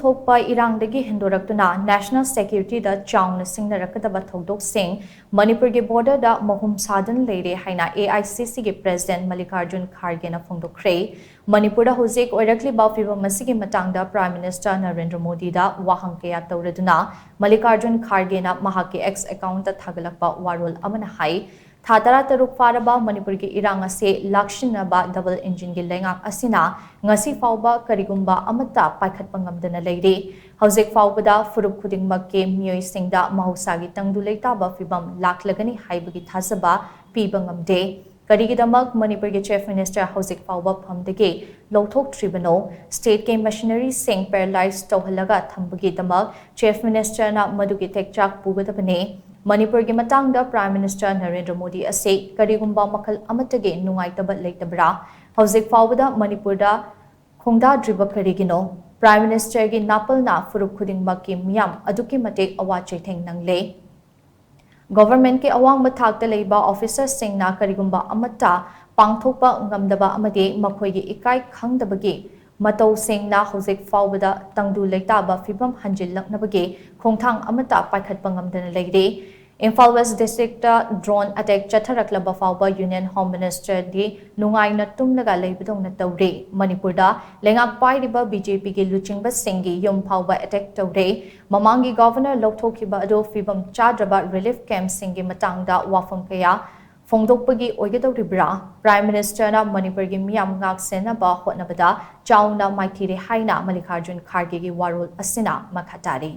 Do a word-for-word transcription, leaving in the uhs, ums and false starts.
ꯊꯣꯛꯄ ꯏꯔꯥꯡꯗꯒꯤ ꯍꯦꯟꯗꯣꯔꯛꯇꯨꯅ national security ꯗ ꯆꯥꯎꯅ ꯁꯤꯡꯅꯔꯛꯀꯗꯕ ꯊꯧꯗꯣꯛꯁꯤꯡ ꯃꯅꯤꯄꯨꯔꯒꯤ border ꯗ ꯃꯍꯨꯝ ꯁꯥꯗꯨꯅ ꯂꯩꯔꯦ ꯍꯥꯏꯅ A I C C ꯒꯤ president ꯃꯜꯂꯤꯀꯥꯔꯖꯨꯟ ꯈꯥꯔꯒꯦꯅ ꯐꯣꯡꯗꯣꯛꯈ꯭ꯔꯦ꯫ ꯃꯅꯤꯄꯨꯔꯗ ꯍꯧꯖꯤꯛ ꯑꯣꯏꯔꯛꯂꯤꯕ ꯐꯤꯕꯝ ꯑꯁꯤꯒꯤ ꯃꯇꯥꯡꯗ Prime Minister ꯅꯔꯦꯟꯗ꯭ꯔ ꯃꯣꯗꯤꯗ ꯋꯥꯍꯪ ꯀꯌꯥ ꯇꯧꯔꯗꯨꯅ ꯃꯜꯂꯤꯀꯥꯔꯖꯨꯟ ꯈꯥꯔꯒꯦꯅ ꯃꯍꯥꯛꯀꯤ X account ꯇ ꯊꯥꯒꯠꯂꯛꯄ ꯋꯥꯔꯣꯜ ꯑꯃꯅ ꯍꯥꯏ, ꯊꯥ ꯇꯔꯥꯇꯔꯨꯛ ꯐꯥꯔꯕ ꯃꯅꯤꯄꯨꯔꯒꯤ ꯏꯔꯥꯡ ꯑꯁꯤ ꯂꯥꯛꯁꯤꯟꯅꯕ double engine ꯒꯤ ꯂꯩꯉꯥꯛ ꯑꯁꯤꯅ ꯉꯁꯤ ꯐꯥꯎꯕ ꯀꯔꯤꯒꯨꯝꯕ ꯑꯃꯠꯇ ꯄꯥꯏꯈꯠꯄ ꯉꯝꯗꯅ ꯂꯩꯔꯤ꯫ ꯍꯧꯖꯤꯛ ꯐꯥꯎꯕꯗ ꯐꯨꯔꯨꯞ ꯈꯨꯗꯤꯡꯃꯛꯀꯤ ꯃꯤꯑꯣꯏꯁꯤꯡꯗ ꯃꯍꯧꯁꯥꯒꯤ ꯇꯪꯗꯨ ꯂꯩꯇꯥꯕ ꯐꯤꯕꯝ ꯂꯥꯛꯂꯒꯅꯤ ꯍꯥꯏꯕꯒꯤ ꯊꯥꯖꯕ ꯄꯤꯕ ꯉꯝꯗꯦ꯫ ꯀꯔꯤꯒꯤꯗꯃꯛ ꯃꯅꯤꯄꯨꯔꯒꯤ Chief Minister ꯍꯧꯖꯤꯛ ꯐꯥꯎꯕ ꯐꯝꯗꯒꯤ ꯂꯧꯊꯣꯛꯇ꯭ꯔꯤꯕꯅꯣ? State ꯀꯤ machinery ꯁꯤꯡ paralyze ꯇꯧꯍꯜꯂꯒ ꯊꯝꯕꯒꯤꯗꯃꯛ Chief Minister ꯅ ꯃꯗꯨꯒꯤ ꯇꯦꯛꯆꯥꯛ ꯄꯨꯒꯗꯕꯅꯤ꯫ ꯃꯅꯤꯄꯨꯔꯒꯤ ꯃꯇꯥꯡꯗ Prime Minister ꯅꯔꯦꯟꯗ꯭ꯔ ꯃꯣꯗꯤ ꯑꯁꯤ ꯀꯔꯤꯒꯨꯝꯕ ꯃꯈꯜ ꯑꯃꯠꯇꯒꯤ ꯅꯨꯡꯉꯥꯏꯇꯕ ꯂꯩꯇꯕ꯭ꯔꯥ? ꯍꯧꯖꯤꯛ ꯐꯥꯎꯕꯗ ꯃꯅꯤꯄꯨꯔꯗ ꯈꯣꯡꯗꯥꯗ꯭ꯔꯤꯕ ꯀꯔꯤꯒꯤꯅꯣ? Prime Minister ꯒꯤ ꯅꯥꯄꯜꯅ ꯐꯨꯔꯨꯞ ꯈꯨꯗꯤꯡꯃꯛꯀꯤ ꯃꯤꯌꯥꯝ ꯑꯗꯨꯛꯀꯤ ꯃꯇꯤꯛ ꯑꯋꯥ ꯆꯩꯊꯦꯡ ꯅꯪꯂꯦ꯫ Government ꯀꯤ ꯑꯋꯥꯡꯕ ꯊꯥꯛꯇ ꯂꯩꯕ officer ꯁꯤꯡꯅ ꯀꯔꯤꯒꯨꯝꯕ ꯑꯃꯠꯇ ꯄꯥꯡꯊꯣꯛꯄ ꯉꯝꯗꯕ ꯑꯃꯗꯤ ꯃꯈꯣꯏꯒꯤ ꯏꯀꯥꯏ ꯈꯪꯗꯕꯒꯤ ꯃꯇꯧꯁꯤꯡꯅ ꯍꯧꯖꯤꯛ ꯐꯥꯎꯕꯗ ꯇꯪꯗꯨ ꯂꯩꯇꯥꯕ ꯐꯤꯕꯝ ꯍꯟꯖꯤꯜꯂꯛꯅꯕꯒꯤ ꯈꯣꯡꯊꯥꯡ ꯑꯃꯠꯇ ꯄꯥꯏꯈꯠꯄ ꯉꯝꯗꯅ ꯂꯩꯔꯤ꯫ ꯏꯝꯐꯥꯜ West District ꯇ drone attack ꯆꯠꯊꯔꯛꯂꯕ ꯐꯥꯎꯕ Union Home Minister ꯗꯤ ꯅꯨꯡꯉꯥꯏꯅ ꯇꯨꯝꯂꯒ ꯂꯩꯕꯗꯧꯅ ꯇꯧꯔꯤ꯫ ꯃꯅꯤꯄꯨꯔꯗ ꯂꯩꯉꯥꯛ ꯄꯥꯏꯔꯤꯕ B J P ꯒꯤ ꯂꯨꯆꯤꯡꯕꯁꯤꯡꯒꯤ ꯌꯨꯝ ꯐꯥꯎꯕ attack ꯇꯧꯔꯦ꯫ ꯃꯃꯥꯡꯒꯤ Governor ꯂꯧꯊꯣꯛꯈꯤꯕ ꯑꯗꯨ ꯐꯤꯕꯝ ꯆꯥꯗ꯭ꯔꯕ relief camp ꯁꯤꯡꯒꯤ ꯃꯇꯥꯡꯗ ꯋꯥꯐꯝ ꯀꯌꯥ ꯐꯣꯡꯗꯣꯛꯄꯒꯤ ꯑꯣꯏꯒꯗꯧꯔꯤꯕ꯭ꯔꯥ? Prime Minister ꯅ ꯃꯅꯤꯄꯨꯔꯒꯤ ꯃꯤꯌꯥꯝ ꯉꯥꯛ ꯁꯦꯟꯅꯕ ꯍꯣꯠꯅꯕꯗ ꯆꯥꯎꯅ ꯃꯥꯏꯊꯤꯔꯦ ꯍꯥꯏꯅ ꯃꯜꯂꯤꯀꯥꯔꯖꯨꯟ ꯈꯥꯔꯒꯦꯒꯤ ꯋꯥꯔꯣꯜ ꯑꯁꯤꯅ ꯃꯈꯥ ꯇꯥꯔꯤ꯫